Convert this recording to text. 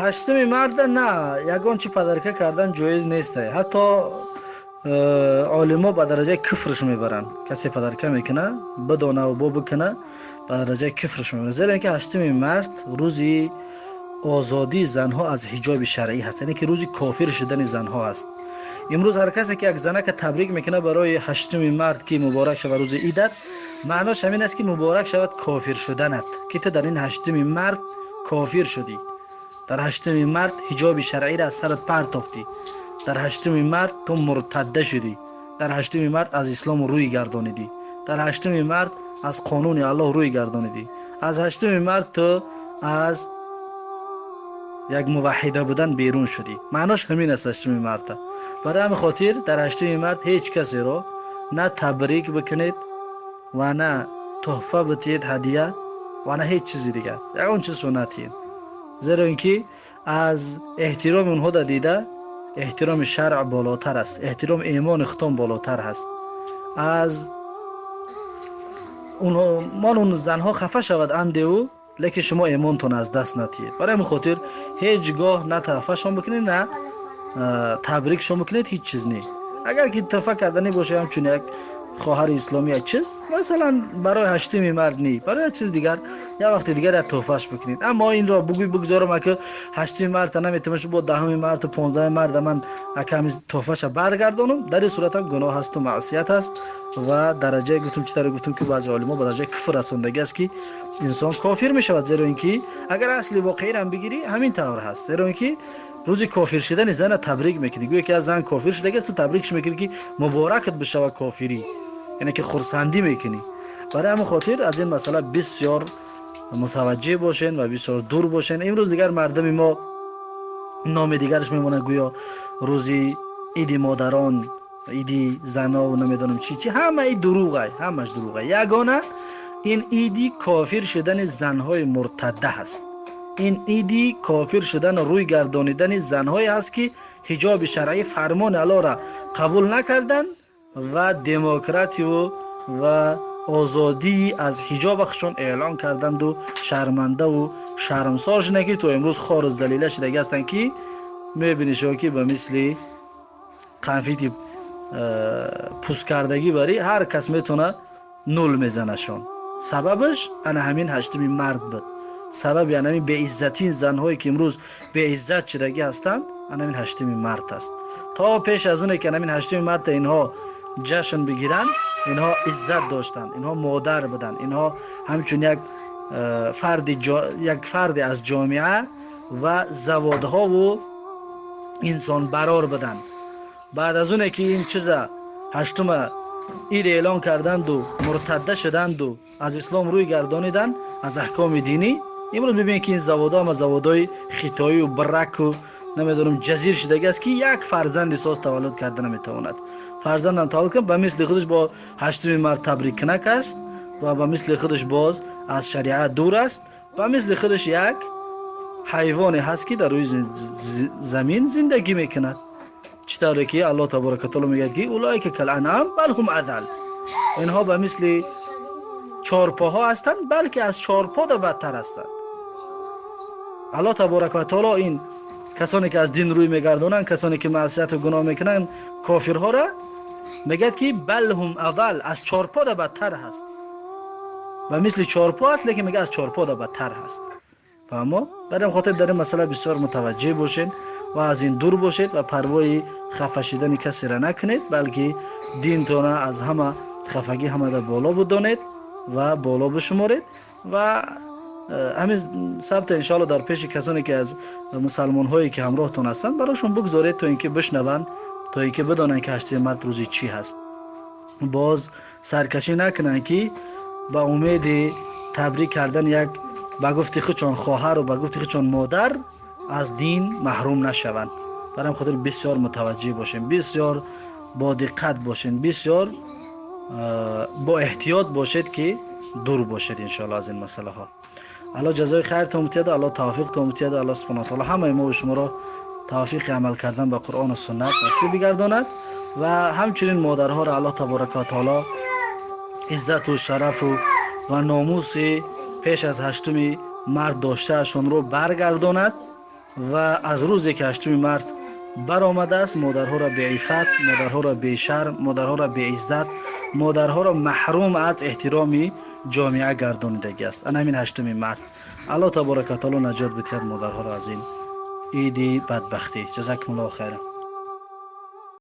Ҳаштуми марда на, ягон чи подарка кардан ҷоиз нестай. Ҳатто олимо ба дараҷаи куфрш мебаранд. Касе подарка мекуна, бидонаву бо бикуна, ба дараҷаи куфрш мебаранд, зеро ин ки 8-уми март рӯзи озодии занҳо аз ҳиҷоби шаръӣ ҳаст, яъне ки рӯзи кофир шудани занҳо аст. Имрӯз ҳар касе ки як занака табрик мекунад барои 8-уми март, ки муборак шавад рӯзи идат, маънош ҳамин аст, ки муборак шавад кофир шуданат, ки ту дар ин 8-уми март кофир шудӣ, дар 8-уми март ҳиҷоби шаръиро аз сарат партофтӣ, дар 8-уми март ту муртадда шудӣ, дар 8-уми март аз ислом рӯй гардонидӣ, дар 8-уми март аз қонуни Аллоҳ рӯй гардонидӣ, аз 8-уми март ту аз як муваҳҳида будан берун шудӣ. Маънош ҳамин аст 8-уми марта. Барои ҳамин хотир дар 8-уми март ҳеҷ касеро на табрик бикунед ва на тӯҳфа битиҳед, ҳадия, ва на ҳеҷ чизи дигар, ягон чизшо натиҳед, зеро ин ки аз эҳтироми онҳо да дида эҳтироми шаръ болотар аст, эҳтироми имони худтон болотар ҳаст. Аз мон он занҳо хафа шавад андеву, лекин шумо имонтон аз даст натиҳед. Барои ҳамин хотир ҳеҷ гоҳ на тӯҳфашон бикунед, на табрикшон бикунед, ҳеҷ чиз не. Агар ки тӯҳфа карданӣ боша, ҳамчун як хоҳари исломӣ, як чиз, масалан, барои 8-уми март ни, барои як чиз дигар, як вақти дигар як тӯҳфаш бикунед. Аммо инро бугӯй, бигзорам, ака 8-уми марта наметавонаш, бо 10-уми марту 15-уми марта ман аками тӯҳфаша баргардонам, дар ин сурат ҳам гуноҳ ҳасту маъсият ҳаст ва дараҷае гуфтум, чӣ таре гуфтум, ки баъзе олимо ба дараҷаи куфр расондагӣ аст, ки инсон кофир мешавад, зеро ин ки агар асли воқеиро бигирӣ, ҳамин тавр ҳаст, зеро ин ки рӯзи кофир шудани зана табрик мекунӣ. Гӯё ки аз зан кофир шудага, ту табрикш мекунӣ, ки муборакат бишавад кофирӣ, яъне ки хурсандӣ мекунӣ. Барои ҳамин хотир аз ин масъала бисёр мутаваҷҷеҳ бошен ва бисёр дур бошен. Имрӯз дигар мардуми мо номи дигараш мемонад, гӯё рӯзи иди модарон, иди занову намедонам чӣ чӣ. Ҳамаи дурӯғай, ҳамаш дурӯғай. Ягона ин иди кофир шудани занҳои муртадда ҳаст, ин иди кофир шудану рӯй гардонидани занҳое ҳаст, ки ҳиҷоби шаръӣ, фармони Аллоҳро қабул накарданд ва демократию ва озодии аз ҳиҷоба худшон эълон карданду шармандаву шармсор шуданд, ки то имрӯз хору залила шудагӣ ҳастанд, ки мебинӣ шо, ки ба мисли қанфити пусткардагӣ барӣ ҳар кас метавона нул мезанашон. Сабабаш ана ҳамин 8-уми март буд. Сабаби ана ҳамин беиззатии занҳое, ки имрӯз беиззат шудагӣ ҳастанд, ана ҳамин 8-уми март аст. То пеш аз оне ки ана ҳамин 8-уми марта инҳо ҷашн бигиранд, инҳо иззат доштанд, инҳо модар буданд, инҳо ҳамчун як фарди, як фарде аз ҷомеа ва заводҳову инсонбарор буданд. Баъд аз оне ки ин чиза 8-ума ид эълон карданду муртадда шуданду аз ислом рӯй гардониданд, аз аҳкоми динӣ, имрӯз бибинед, ки ин заводҳо ҳама заводҳои хитоию браку намедонам ҷазир шудагӣ аст, ки як фарзанди соз таваллуд карда наметавонад. Фарзандам таваллуд кунад, ба мисли худаш бо 8-уми март табриккунак аст ва ба мисли худаш боз аз шариат дур аст, ба мисли худаш як ҳайвоне ҳаст, ки дар рӯи замин зиндагӣ мекунад. Чӣ тавре ки Аллоҳ таборака таоло мегӯяд, ки أولئك كالأنعام بل هم أضل, инҳо ба мисли чорпоҳо ҳастанд, балки аз чорпода бадтар ҳастанд. Аллоҳ таборака ва таоло ин касоне ки аз дин рӯй мегардонанд, касоне ки маъсияту гуноҳ мекунанд, кофирҳоро мегӯяд, ки بل هم أضل, аз чорпода бадтар ҳаст. Ба мисли чорпо аст, лекин мегӯяд, аз чорпода бадтар ҳаст. Фаҳмо? Бар ин хотир дар ин масъала бисёр мутаваҷҷеҳ бошед ва аз ин дур бошед ва парвои хафа шидани касеро накунед, балки динтона аз ҳама хафагӣ ҳамада боло будонед ва боло бишуморед. Ва ҳамин сабта, иншоалло, дар пеши касоне ки аз мусалмонҳое ки ҳамроҳтон ҳастанд, барошон бигзоред, то ин ки бишнаванд, то ин ки бидонанд, ки 8-уми март рӯзи чӣ ҳаст. Боз саркашӣ накунанд, ки ба умеди табрик кардани як, ба гуфти худшон, хоҳару ба гуфти худшон модар аз дин маҳрум нашаванд. Бар ҳамин хотир бисёр мутаваҷҷеҳ бошем, бисёр бодиққат бошем, бисёр бо эҳтиёт бошед, ки дур бошед, иншоалло, аз ин масъалаҳо. Аллоҳ ҷазои хайртон битиҳад, Аллоҳ тавфиқтон битиҳад, Аллоҳ субҳана таоло ҳамаи мо шуморо тавфиқи амал кардан ба Қуръону суннат насиб бигардонад ва ҳамчунин модарҳоро Аллоҳ таборака ва таоло иззату шарафу ва номуси пеш аз 8-уми март доштаашонро баргардонад. Ва аз рӯзе ки 8-уми март баромадааст, модарҳоро беиффат, модарҳоро бешарм, модарҳоро беиззат, модарҳоро маҳрум аз эҳтироми ҷомеа гардонидагӣ аст ана ҳамин 8-уми март. Аллоҳ таборака таоло наҷот бидиҳад модарҳоро аз ин иди бадбахтӣ. Ҷазакумуллоҳу хайран.